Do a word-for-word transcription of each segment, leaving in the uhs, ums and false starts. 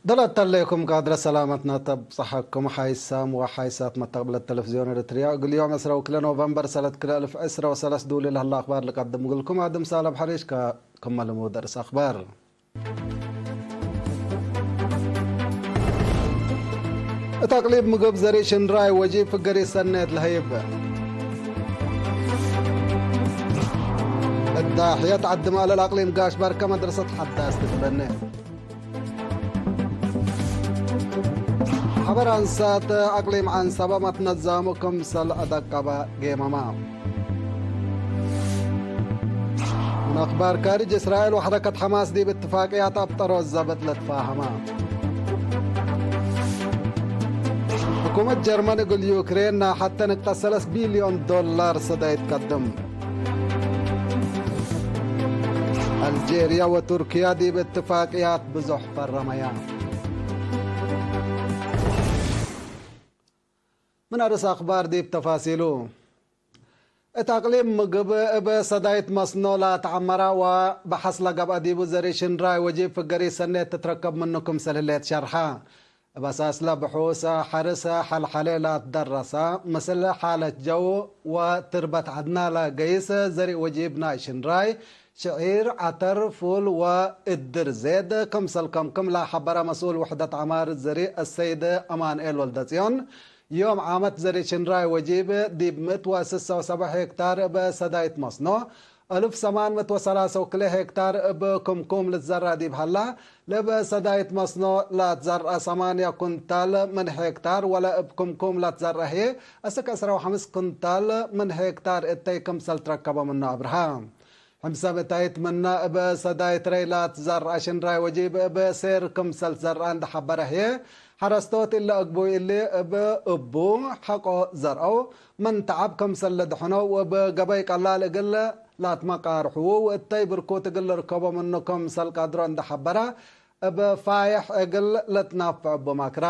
ደላተሌኩም ቃድረ ሰላመትነ ተብጸሐኩም። ሓይሳም ወሓይሳት መተቅብለት ተለፍዝዮን ኤረትርያ፣ እግል ዮም ዕስረ ወክልኤ ኖቨምበር ሰነት ክልኤ እልፍ ዕስረ ወሰለስ ዱሊ ለህለ አክባር ልቀድም እግልኩም። አድም ሳልሕ ሐሪሽ ከ-፣ ክመ ልሙድ ርእስ አክባር። እት አቅሊም ምግብ ዘሪእ ሽንራይ ወጂብ ፍገሪት ሰኔት ለሀይብ። እት ዳሕየት ዐዲ ማለል አቅሊም ጋሽ በርከ መድረሰት ሐዳስ ትትበኔ። ሐበር አንሳት አቅሊም ዐንሰበ መትነዛሙ ክምሰል አደቀበ ጌመመ። ምን አክባር ካርጅ፣ እስራኤል ወሐረከት ሐማስ ዲብ እትፋቅያት አብጠሮት ዘብጥ ለትፋሀመ። ሕኩመት ጀርመን እግል ዩክሬን ናሐተ ንቅጠት ሰለስ ቢልዮን ዶላር ሰዳይት ቀድም። አልጄርያ ወቱርክያ ዲብ እትፋቅያት ብዙሕ ፈረመያ። ምን አርስ አክባር ዲብ ተፋሲሉ። እት አቅሊም ምግብ እብ ሰዳይት መስኖ ለአትዐመረ ወበሐስ ለገብአ ዲቡ ዘሪእ ሽንራይ ወጂብ ፍገሪት ሰኔት ትትረከብ ምኑ ክምሰል ህሌት ሸርሐ። እብ አሳስለ ብሑስ ሐርስ ሐልሐሌ ለአትደረሰ ምስል ሓለት ጀው ወትርበት ዐድና ለገይስ ዘሪእ ወጂብ ናይ ሽንራይ፣ ሽዒር፣ ዐተር፣ ፉል ወእድር ዜድ ክምሰል ከምክም ለሐበረ መስኡል ውሕደት ዐማር ዘሪእ አሰይድ አማንኤል ወልደጽዮን፣ ዮም ዓመት ዘሪእ ሽንራይ ወጂብ ዲብ ምእት ወስሰ ወሰብዕ ሄክታር እብ ሰዳይት መስኖ፣ አልፍ ሰማን ምእት ወሰላሰ ወክልኤ ሄክታር እብ ክምኩም ልትዘረእ ዲብ ሀላ፣ ለእብ ሰዳይት መስኖ ለትዘረአ ሰማንያ ኩንታል ምን ሄክታር ወለ እብ ክምኩም ለትዘረአ ህዬ፣ አስክ ዕስራ ወሐምስ ኩንታል ምን ሄክታር እተይ ክምሰል ትረከበ ምኑ አብርሀ። ሕምሰ ምእታይት ምነ እብ ሰዳይት ረይ ለትዘረአ ሽንራይ ወጂብ እብ ሴር ክምሰል ትዘረአ እንዴ ሐበረ ህዬ፣ ሐረስቶት እለ አግቡይ እሊ እብ እቡ ሐቆ ዘርአው፣ ምን ተዐብ ክምሰል ለድሐነው ወእብ ገበይ ቀላል እግል ለአትመቃርሕዉ ወእተይ ብርኩት እግል ልርከቦ ምኑ ክምሰል ቀድሮ እንዴ ሐበረ፣ እብ ፋይሕ እግል ልትናፈዕ እቡ መክረ።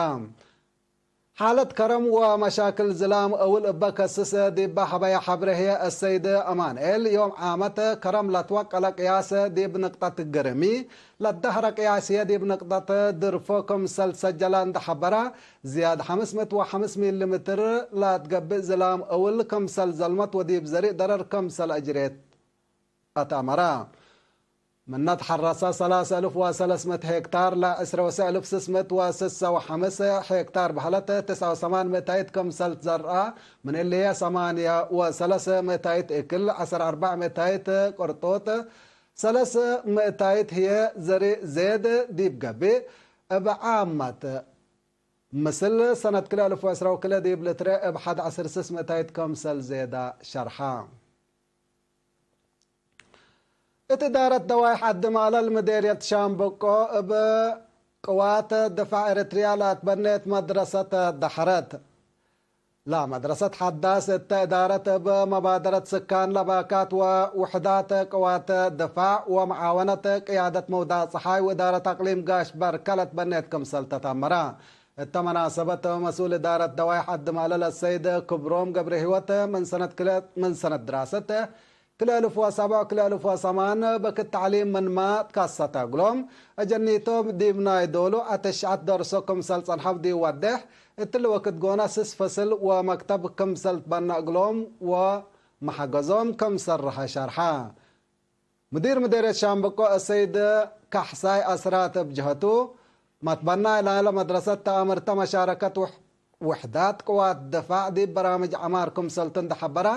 ሓለት ከረም ወመሻክል ዝላም እውል እበ ከስስ ዲበ ሐበየ ሐብሬ ህዬ፣ አሰይድ አማንኤል፣ ዮም ዓመት ከረም ለትወቀለ ቅያስ ዲብ ንቅጠት ግርሚ፣ ለትደህረ ቅያስ ህዬ ዲብ ንቅጠት ድርፎ ክምሰል ትሰጀለ እንዴ ሐበረ፣ ዝያድ ሐምስ ምእት ወሐምስ ሚሊ ምትር ለትገብእ ዝላም እውል ክምሰል ዘልመት ወዲብ ዘሪእ ደረር ክምሰል አጅሬት አትአመረ። ምነ ተሐረሰ ሰላሰ እልፍ ወሰለስ ምእት ሄክታር ለዕስረ ወሰዕ እልፍ ስስ ምእት ወስሰ ወሐምስ ሄክታር በህለት፣ ትስዐ ወሰማን ምእታይት ክምሰል ትዘርአ፣ ምን እሊ ህዬ ሰማንያ ወሰለስ ምእታይት እክል፣ ዐስር አርበዕ ምእታይት ቅርጡጥ፣ ሰለስ ምእታይት ህዬ ዘሪእ ዜድ ዲብ ገብእ፣ እብ ዓመት ምስል ሰነት ክልኤ እልፍ ወዕስረ ወክልኤ ዲብ ልትረ እብ ሐድ ዐስር ስስ ምእታይት ክምሰል ዜዳ ሸርሐ። እት እዳረት ደዋይሕ ዐዲ ማለል ምዴርየት ሻምበቆ እብ ቅዋት ድፋዕ ኤረትርያ ለአትበኔት መድረሰት ደሐረት። ለመድረሰት ሐዳስ እተ እዳረት እብ መባደረት ስካን ለባካት ወውሕዳት ቅዋት ድፋዕ ወመዓወነት ቅያደት መውዳቅ ጸሓይ ወእዳረት አቅሊም ጋሽ በርከ ለትበኔት ክምሰል ተተመረ። እተ መናሰበት መስኡል እዳረት ደዋይሕ ዐዲ ማለል አሰይድ ክብሮም ገብረሂወት ምን ሰነት ክለ-፣ ምን ሰነት ድራሰት ክልኤ እልፍ ወሰብዕ፣ ክልኤ እልፍ ወሰማን በክት ተዕሊም ምንመ ትከሰተ እግሎም፣ አጀኒቶም ዲብ ናይ ዶሉ አተሽዐት ደርሶ ክምሰል ጸንሐው ዲብ ወዴሕ፣ እትሊ ወክድ ጎነ ስስ ፈስል ወመክተብ ክምሰል ትበነ እግሎም ወመሐገዞም ክምሰል ረሀ ሸርሐ። ሙዲር ምዴርየት ሻምበቆ አሰይድ ካሕሳይ አስራት እብ ጀሀቱ፣ መትበናይ ናይለ መድረሰት ተአምርተ መሻረከት ውሕ-፣ ውሕዳት ቅዋት ድፋዕ ዲብ በራምጅ ዐማር ክምሰልቱ እንዴ ሐበረ፣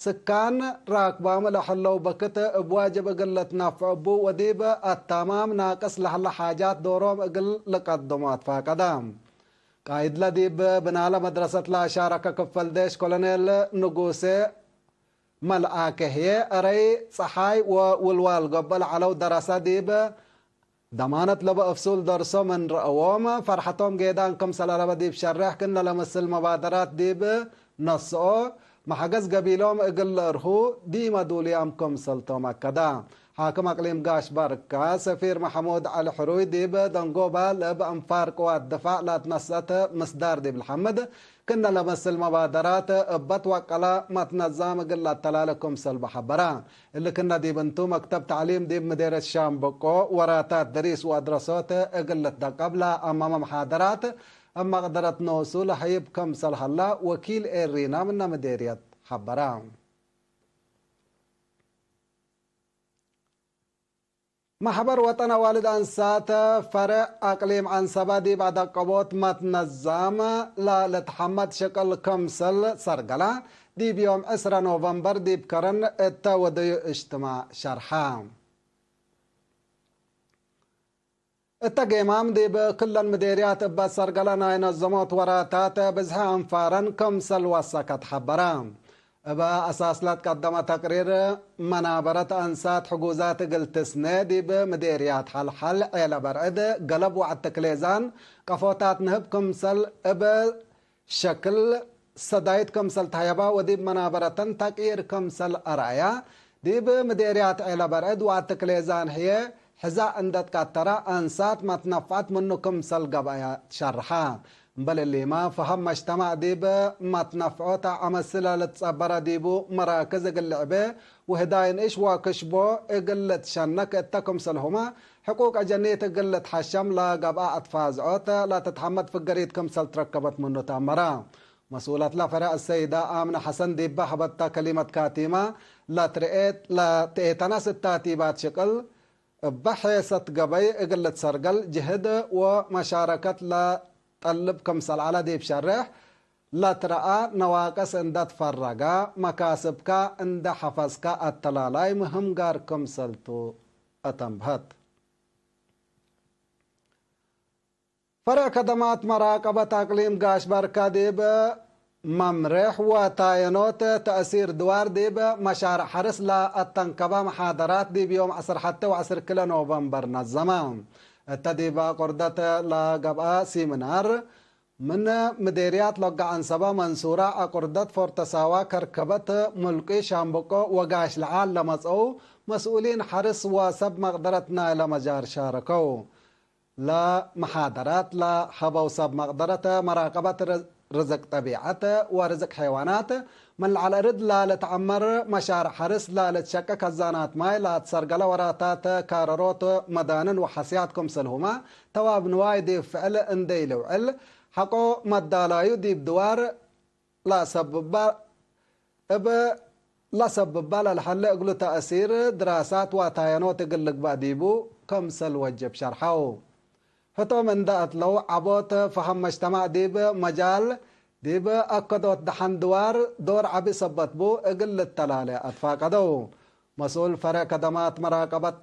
ስካን ራክባም ለሐለው በክት እብ ዋጅብ እግል ልትናፈዕ እቡ ወዲብ አታማም ናቅስ ለህለ ሓጃት ዶሮም እግል ልቀድሞ አትፋቀደ። ቃይድለ ዲብ ብናለ መድረሰት ለአሻረከ ክፈል ዴሽ ኮሎኔል ንጉሴ መልአከ ህዬ፣ አረይ ጸሓይ ወውልዋል ገብአ ለዐለው ደረሰ ዲብ ደማነት ለበ እፍሱል ደርሶ ምን ረአዎም፣ ፈርሐቶም ጌዳን ክምሰል አለበ ዲብ ሸሬሕ፣ ክእነ ለመስል መባደራት ዲብ ነስኦ፣ መሐገዝ ገቢሎም እግል ለእርሁ ዲመ ዱሉያም ክምሰልቶም አከደ። ሓክም አቅሊም ጋሽ ባርካ ሰፊር መሐሙድ ዐሊ ሕሩይ ዲብ ደንጎባ ለእብ አንፋር ቅዋት ድፋዕ ለአትነሰአት ምስዳር ዲብ ለሐምድ፣ ክእነ ለመስል መባደራት እበ ትወቀላ መትነዛም እግል ለአተላለ ክምሰል በሐበራ። እሊ ክእነ ዲብ እንቱ፣ መክተብ ተዕሊም ዲብ ምዴርየት ሻምበቆ ወራታት ድሪስ ወአድረሶት እግል ልትደቀብ ለአመመ መሓደራት እብ መቅደረት ኖሱ ለሀይብ ክምሰል ሀላ ወኪል ኤሪና ምነ ምዴርየት ሐበረ። መሕበር ወጠን አዋልድ አንሳት ፈርዕ አቅሊም ዐንሰበ ዲብ አደቀቦት መትነዛም ለልትሐመድ ሽቅል ክምሰል ሰርገለ፣ ዲብ ዮም ዕስረ ኖቨምበር ዲብ ከረን እተ ወደዩ እጅትማዕ ሸርሐ። እተ ጌማም ዲብ ክለን ምዴርያት እበ ሰርገለ ናይ ነዘሞት ወራታት ብዝሐ አንፋረን ክምሰል ወሰከት ሐበረ። እበ አሳስ ለትቀደመ ተቅሪር፣ መናበረት አንሳት ሕጉዛት እግል ትስነ፣ ዲብ ምዴርያት ሐልሐል፣ ዔለ በርዕድ፣ ገለብ ወዐትክሌዛን ቀፎታት ንህብ ክምሰል እብ ሸክል ሰዳይት ክምሰል ተሀየባ ወዲብ መናበረተን ተቅይር ክምሰል አርአያ። ዲብ ምዴርያት ዔለ በርዕድ ወዐትክሌዛን ህዬ፣ ሕዛእ እንደ ትቀተረ አንሳት መትነፍዐት ምኑ ክምሰል ገብአያ ትሸርሐ። እምበል እሊመ፣ ፈሀም መጅተማዕ ዲብ መትነፍዖተ አመስለ ልትጸበረ ዲቡ መራክዝ እግል ልዕቤ ወህዳይ ንእሽ ወክሽቦ እግል ልትሸነክ እተ ክምሰልሁመ፣ ሕቁቅ አጀኒት እግል ልትሐሸም ለገብአ አትፋዝዖት ለትትሐመድ ፍገሪት ክምሰል ትረከበት ምኑ ተአመረ። መስኡለትለ ፈርዕ አሰይደ አምነ ሐሰን ዲበ ሀበተ ከሊመት ካቲመ፣ ለትርኤት ለትኤተነስ እተ ቲባት ሽቅል እበ ሔሰት ገበይ እግል ልትሰርገል ጅህድ ወመሻረከት ለጠልብ ክምሰል ዐለ ዲብ ሸሬሕ ለትረአ፣ ነዋቅስ እንደ ትፈረገ፣ መካስብከ እንደ ሐፈዝከ አተላላይ ምህም ጋር ክምሰልቱ አተንብሀት። ፈርዕ ከደማት መራቀበት አቅሊም ጋሽ ባርካ ዲብ መምሬሕ ወታየኖት ተእሲር ድዋር ዲብ መሻርዕ ሐርስ ለአተንከበ መሓደራት ዲብ ዮም ዐስር ሐቴ ወዐስር ክለ ኖቨምበር ነዘመ። እተ ዲብ አቁርደት ለገብአ ሲምናር፣ ምን ምዴርያት ሎጋ ዐንሰበ፣ መንሱራ፣ አቁርደት፣ ፎርተሳዋ፣ ከርከበት፣ ሙልቂ፣ ሻምበቆ ወጋሽ ለዓል ለመጽአው መስኡሊን ሐርስ ወሰብ መቅደረት ናይለ መጃር ሻረከው። ለመሓደራት ለሀበው ሰብ መቅደረት መራቀበት ር-፣ ርዝቅ ጠቢዐት ወርዝቅ ሐይዋናት፣ ምን ለዐለ እርድ ለልትዐመር መሻርዕ ሐርስ ለልትሸቄ ከዛናት ማይ ለአትሰርገለ ወራታት ካረሮት መዳንን ወሐስያት ክምሰልሁመ ተዋብ ንዋይ ዲብ ፍዕል እንዴ ኢልውዕል ሐቆ መዳላዩ ዲብ ድዋር ለአሰብበ እብ ለሰብበ ለልሀለ እግሉ ተእሲር ድራሳት ወታየኖት እግል ልግበእ ዲቡ ክምሰል ወጅብ ሸርሐው። ህቶም እንደ አትለው ዐቦት ፈሀም መጅተማዕ ዲብ መጃል ዲብ አከዶት ደሐን ድዋር ዶር ዐቢ ሰበት ቡ እግል ልተላሌ አትፋቀደው። መስኡል ፈርዕ ከደማት መራቀበት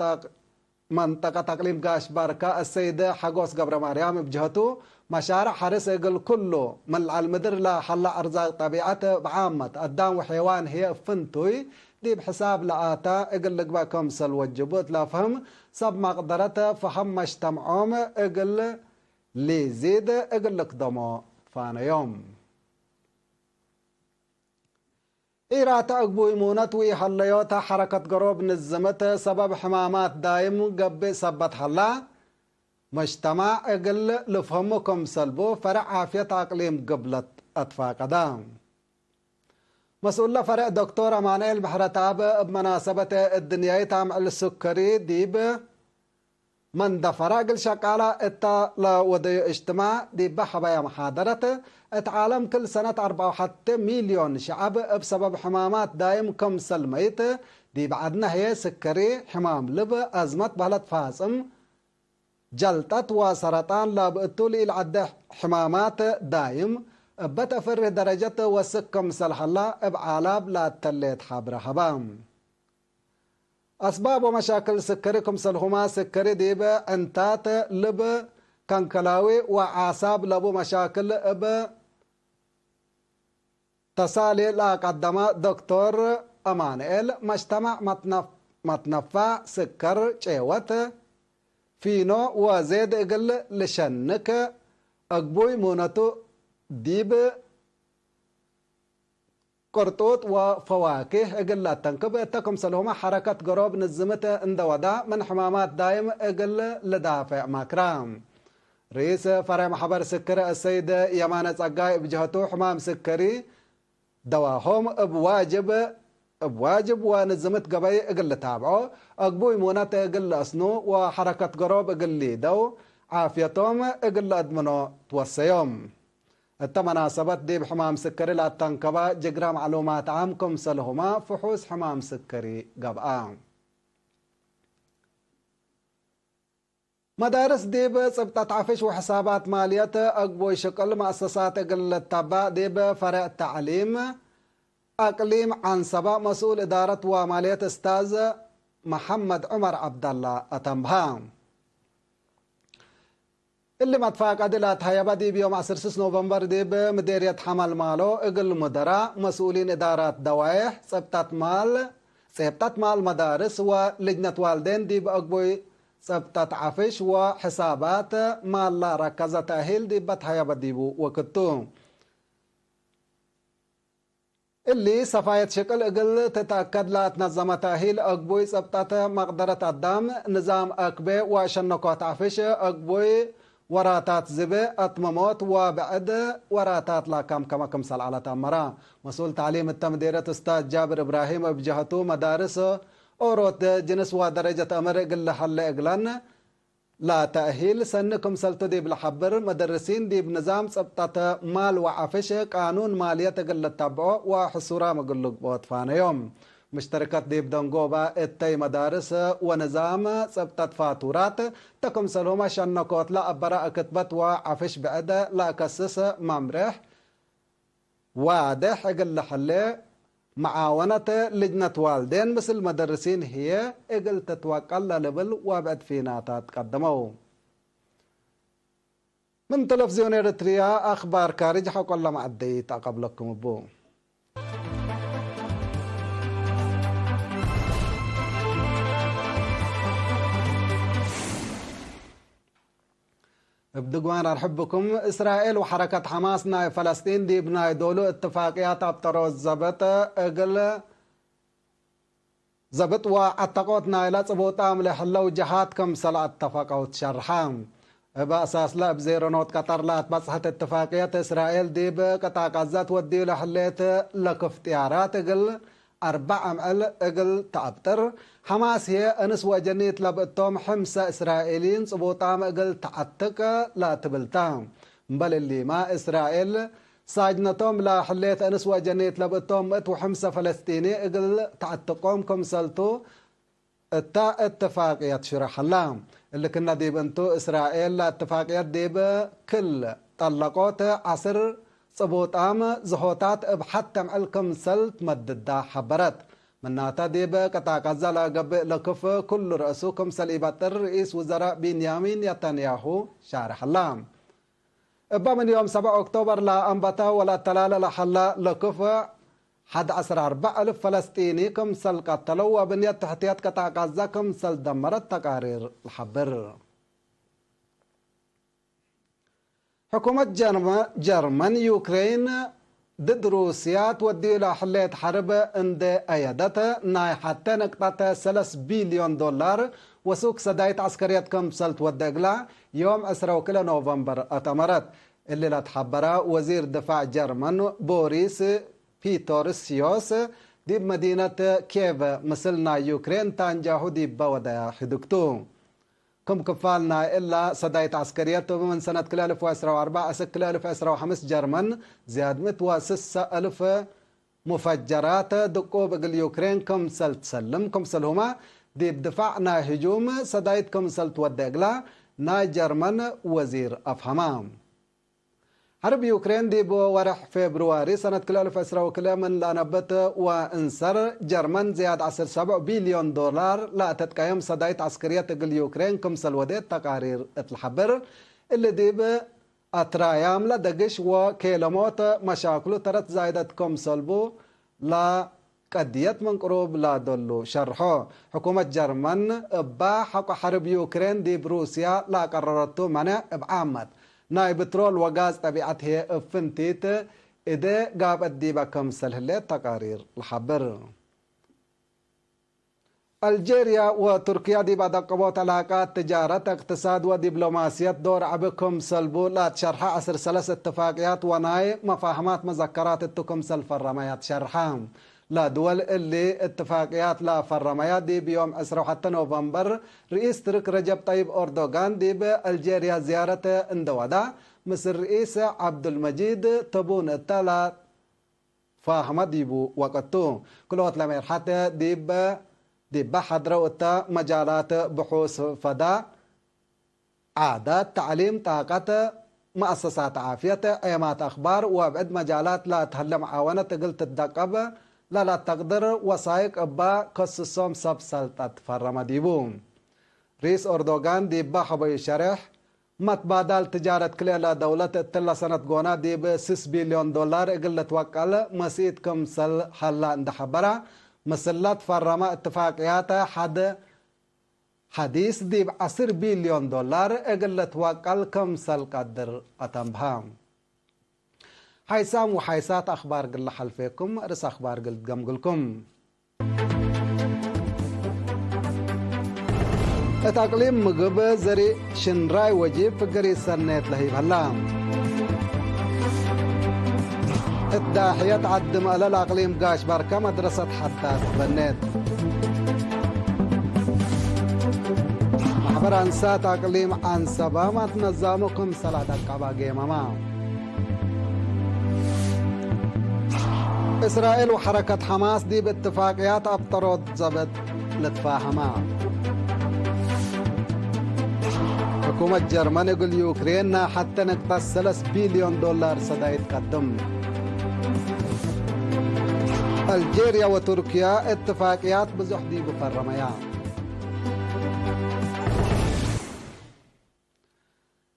መንጠቀት አቅሊም ጋሽ ባርካ አሰይድ ሐጎስ ገብረማርያም እብ ጀህቱ፣ መሻርዕ ሐርስ እግል ኩሉ ምን ለዐል ምድር ለሀለ አርዛቅ ጠቢዐት ብዓመት፣ አዳም ወሐይዋን ህዬ እብ ፍንቱይ ዲብ ሕሳብ ለአታ እግል ልግበእ ክምሰል ወጅቡ እት ለፍህም፣ ሰብ መቅደረት ፈሀም መጅተምዖም እግል ሊዚድ እግል ልክደሞ ትፋነዮም። ኢራተ አግቡይ ሙነት ወኢሀለዮተ ሐረከት ገሮብ ንዝምት ሰበብ ሕማማት ዳይም ገብእ ሰበት ሀላ፣ መጅተማዕ እግል ልፍሀሙ ክምሰል ቡ ፈርዕ ዓፍየት አቅሊም ግብለት አትፋቀደ። መስኡለ ፈርዕ ዶክቶር አማንኤል ምሕረተአብ እብ መናሰበት እድንያይት አምዕል ሱከሪ ዲብ መንደፈረ እግል ሸቃላ እተ ለወደዩ እጅትማዕ ዲበ ሐበየ መሓደረት፣ እት ዓለም ክል ሰነት አርበዕ ወሐቴ ሚልዮን ሸዐብ እብ ሰበብ ሕማማት ዳይም ክምሰል መይት፣ ዲብ ዐድነ ህዬ ስከሪ፣ ሕማም ልብ፣ አዝመት በህለት ፋጽም፣ ጀልጠት ወሰረጣን ለብ እቱ ለኢልዐደ ሕማማት ዳይም እበ ተፍርህ ደረጀት ወስክ ክምሰል ሀላ እብ ዓላብ ለአተሌት ሐብረ ሀበ። አስባብ ወመሻክል ስከሪ ክምሰልሁመ፣ ስከሪ ዲብ ዕንታት፣ ልብ፣ ከንከላዊ ወአዕሳብ ለቡ መሻክል እብ ተሳሌ ለአቀደመ ዶክቶር አማንኤል፣ መጅተማዕ መትነፍ-፣ መትነፋዕ ስከር ጬወት ፊኖ ወዜድ እግል ልሸንክ አግቡይ ሙነቱ ዲብ ቅርጡጥ ወፈዋኪህ እግል ለአተንክብ እተ፣ ክምሰልሁመ ሐረከት ገሮብ ንዝምት እንደ ወዳ፣ ምን ሕማማት ዳይም እግል ልዳፍዕ ማክራ። ርኢስ ፈሬዕ መሕበር ስክር አሰይድ የማነ ጸጋይ እብ ጀህቱ፣ ሕማም ስክሪ ደዋሆም እብ ዋጅብ፣ እብ ዋጅብ ወንዝምት ገበይ እግል ልታብዖ፣ አግቡይ ሙነት እግል ለአስኑ ወሐረከት ገሮብ እግል ሊደው፣ ዓፍየቶም እግል ለአድምኖ ትወሰዮም። እተ መናሰበት ዲብ ሕማም ስከሪ ለአተንከበ ጅግረ ማዕሉማት ዓም ክምሰልሁመ ፍሑስ ሕማም ስከሪ ገብአ። መዳርስ ዲብ ጽብጠት ዐፍሽ ወሕሳባት ማልየት አግቡይ ሽቅል መአሰሳት እግል ልተባእ ዲብ ፈሬዕ ተዕሊም አቅሊም ዐንሰበ መስኡል እዳረት ወማልየት እስታዝ መሐመድ ዑመር ዐብደላ አተንብሀ። እሊ መትፋቀዲ ለአትሀየበ ዲብ ዮም ዐስር ስስ ኖቨምበር ዲብ ምዴርየት ሐመልማሎ እግል ሙደራ፣ መስኡሊን እዳራት ደዋዬሕ፣ ጸብጠት ማል፣ ጼብጠት ማል መዳርስ ወልጅነት ዋልዴን ዲብ አግቡይ ጸብጠት ዐፍሽ ወሕሳባት ማል ለአረከዘ ተእሂል ዲብ በትሀየበ ዲቡ ወክቱ። እሊ ሰፋየት ሽቅል እግል ትትአከድ ለአትነዘመ ተእሂል አግቡይ ጸብጠት መቅደረት አዳም፣ ንዛም አክቤ ወሸነኮት ዐፍሽ፣ አግቡይ ወራታት ዝቤ፣ አትመሞት ወብዕድ ወራታት ለአካምከመ ክምሰል ዐለ ተአመረ። መስኡል ተዕሊም እተ ምዴርየት እስታዝ ጃብር እብራሂም እብ ጀህቱ፣ መዳርስ ኦሮት ጅንስ ወደረጀት አምር እግል ለሀሌ እግለን፣ ለተእሂል ሰኒ ክምሰልቱ ዲብ ለሐብር፣ መደርሲን ዲብ ንዛም ጽብጠት ማል ወዐፍሽ ቃኑን ማልየት እግል ልተብዖ ወሕሱራም እግል ልግብኦ ትፋነዮም። ምሽተርከት ዲብ ደንጎበ እተይ መዳርስ ወንዛም ጽብጠት ፋቱራት፣ እተ ክምሰልሁመ ሸነኮት ለአበረ እክትበት ወዐፍሽ ብዕድ ለአከስስ መምሬሕ፣ ዋዴሕ እግል ለሐሌ፣ መዓወነት ልጅነት ዋልዴን ምስል መደርሲን ህዬ እግል ትትወቀል ለልብል ወብዕድ ፊናታት ቀደመው። ምን ተለፍዝዮን ኤረትርያ አኽባር ካርጅ ሐቆለ መዐደይት አቀብለኩም እቡ። እብ ድግዋን አርሕብ ብኩም። እስራኤል ወሐረከት ሐማስ ናይ ፈለስጢን ዲብ ናይ ዶሉ እትፋቅያት አብጠሮት ዘብጥ እግል ዘብጥ ወዐተቆት ናይለ ጽቡጣም ለህለው ጀሃት ክምሰል አተፈቀው ትሸርሐ። እብ አሳስለ እብ ዜሮ ኖት ቀጠር ለአትበጽሐት እትፋቅየት፣ እስራኤል ዲብ ቅጣ ቀዘት ወድዩ ለህሌት ለክፍ ጥያራት እግል አርበዕ አምዕል እግል ተአብጥር፣ ሐማስ ህዬ እንስ ወአጀኒት ለብእቶም ሕምሰ እስራኤልይን ጽቡጣም እግል ተዐትቅ ለትብል ተ። እምበል እሊመ፣ እስራኤል ሳጅነቶም ለህሌት እንስ ወአጀኒት ለብእቶም ምእት ወሕምሰ ፈለስጢኒ እግል ተዐትቆም ክምሰልቱ፣ እተ እትፋቅየት ሽረሐላ። እሊ ክነ ዲብ እንቱ፣ እስራኤል ለእትፋቅየት ዲብ ክል ጠለቆት ዐስር ጽቡጣም ዝሆታት እብ ሐቴ ምዕል ክምሰል ትመድዳ ሐበረት። ምናተ፣ ዲብ ቅጣ ቀዘ ለገብእ ለክፍ ኩሉ ረእሱ ክምሰል ኢበጥር ርኢስ ውዘራእ ቢንያሚን ነታንያሁ ሻርሐላ። እበ ምን ዮም ሰብዕ ኦክቶበር ለአንበተ ወለአተላለ ለሀለ ለክፍ፣ ሐድ ዐስር አርበዕ እልፍ ፈለስጢኒ ክምሰል ቀተለው ወብንየት ተሕትየት ቅጣዕ ጋዛ ክምሰል ደመረት ተቃሪር ለሐብር። ሕኩመት ጀርመ-፣ ጀርመን ዩክሬን ድድ ሩስያ ትወድዩ ለህሌት ሐርብ እንዴ አየደት፣ ናይ ሐቴ ንቅጠት ሰለስ ቢልዮን ዶላር ወሱክ ሰዳይት ዐስከርየት ክምሰል ትወዴ እግላ፣ ዮም ዕስራ ወክልኤ ኖቨምበር አተመረት። እሊ ለትሐበረ ወዚር ድፋዕ ጀርመን ቦሪስ ፒቶርስዮስ፣ ዲብ መዲነት ኬቭ ምስል ናይ ዩክሬን ታንጃሁ ዲበ ወደያ ህድግቱ። ክም ክፋል ናይ እላ ሰዳይት ዐስከርየት፣ ምን ሰነት ክልኤ አልፍ ወዕስራ ወአርበዕ እስክ ክልኤ አልፍ ወዕስራ ወሐምስ ጀርመን ዝያድ ምእት ወስሰ አልፍ ሙፈጀራት ድቁብ እግል ዩክሬን ክምሰል ትሰልም፣ ክምሰልሁመ ዲብ ድፋዕ ናይ ህጁም ሰዳይት ክምሰል ትወዴ እግላ ናይ ጀርመን ወዚር አፍሀመ። ሐርብ ዩክሬን ዲብ ወርሕ ፌብርዋሪ ሰነት ክልኤ አልፍ ወዕስራ ወክልኤ ምን ለአነብት ወእንሰር፣ ጀርመን ዝያድ ዐስር ሰብዕ ቢልዮን ዶላር ለአተትቀየም ሰዳይት ዐስከርየት እግል ዩክሬን ክምሰል ወዴት ተቃሪር እት ለሐብር። እሊ ዲብ አትራያም ለደግሽ ወኬለሞት መሻክሉ ተረት ዛይደት ክምሰልቡ ለ ቀድየት ምን ቅሩብ ለዶሉ ሸርሖ። ሕኩመት ጀርመን እባ ሐቆ ሐርብ ዩክሬን ዲብ ሩስያ ለአቀረረቱ መኔዕ እብ ዓመት፣ ናይ ብትሮል ወጋዝ ጠቢዐት ህዬ እብ ፍንቲት እዴ ጋብአት ዲበ ክምሰል ህሌት ተቃሪር ለሐብር። አልጄርያ ወቱርክያ ዲብ አደቅቦት ዕላቃት ትጃረት፣ እቅትሳድ ወዲብሎማስየት ዶር ዐቢ ክምሰል ቡ ለአትሸርሐ ዐስር ሰለስ እትፋቅያት ወናይ መፋህማት መዘከራት እቱ ክምሰል ፈረመያ ትሸርሐ። ለድወል እሊ እትፋቅያት ለፈረመያ ዲብ ዮም ዕስራ ወሐተ ኖቨምበር ርኢስ ትርክ ረጀብ ጠይብ ኦርዶጋን ዲብ አልጄርያ ዝያረት እንደ ወዳ፣ ምስል ርኢስ ዐብዱልመጂድ ተቡን እተ ለ ፋህመ ዲቡ ወቅት ቱ። ክልኦት ለሜርሐት ዲብ፣ ዲበ ሐድረው እተ መጃላት ብሑስ ፈዳ፣ ዓዳት፣ ተዕሊም፣ ጣቀት፣ መአሰሳት ዓፍየት፣ ዔማት አክባር ወብዕድ መጃላት ለትሀለ መዓወነት እግል ትትደቀብ ለለተቅድር ወሳይቅ እባ ከስሶም ሰብ ሰልጠት ፈረመ ዲቡ። ርኢስ ኦርዶጋን ዲበ ሐበዩ ሸሬሕ፣ መትባዳል ትጃረት ክልኤ ለደውለት እትለ ሰነት ጎና ዲብ ስስ ቢልዮን ዶላር እግል ልትወቀል መስኢት ክምሰል ሀላ እንደ ሐበረ፣ ምስለት ፈረመ እትፋቅያተ ሐድ ሐዲስ ዲብ ዐስር ቢልዮን ዶላር እግል ልትወቀል ክምሰል ቀድር አተንብሀ። ሓይሳም ወሓይሳት አኽባር እግል ለሐልፌኩም፣ ርእስ አኽባር እግል ትገምግልኩም። እት አቅሊም ምግብ ዘሪእ ሽንራይ ወጂብ ፍግር ኢሰኔት ለህይብ ሀላ። እት ዳሕየት ዐዲ መአለ ለአቅሊም ጋሽ ባርከ መድረሰት ሐዳስ በኔት። ማሕበር አንሳት አቅሊም ዐንሰበ መትነዛሙ ክምሰል አደቀበ ጌመመ። እስራኤል ወሐረከት ሐማስ ዲብ እትፋቅያት አብጠሮት ዘብጥ ልትፋሀማ። ሕኩመት ጀርመን እግል ዩክሬን ናይ ሐቴ ነቅጠት ሰለስ ቢልዮን ዶላር ሰዳይት ቀድም። አልጄርያ ወቱርክያ እትፋቅያት ብዙሕ ዲቡ ፈረመያ።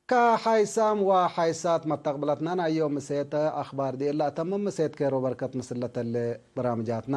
ከሓይሳም ወሓይሳት መተቅብለትነ ናይ ዮም ምሴት አኽባር ዲእለ አተምም። ምሴት ኬሮ በርከት ምስል ለተሌ በራምጃትነ።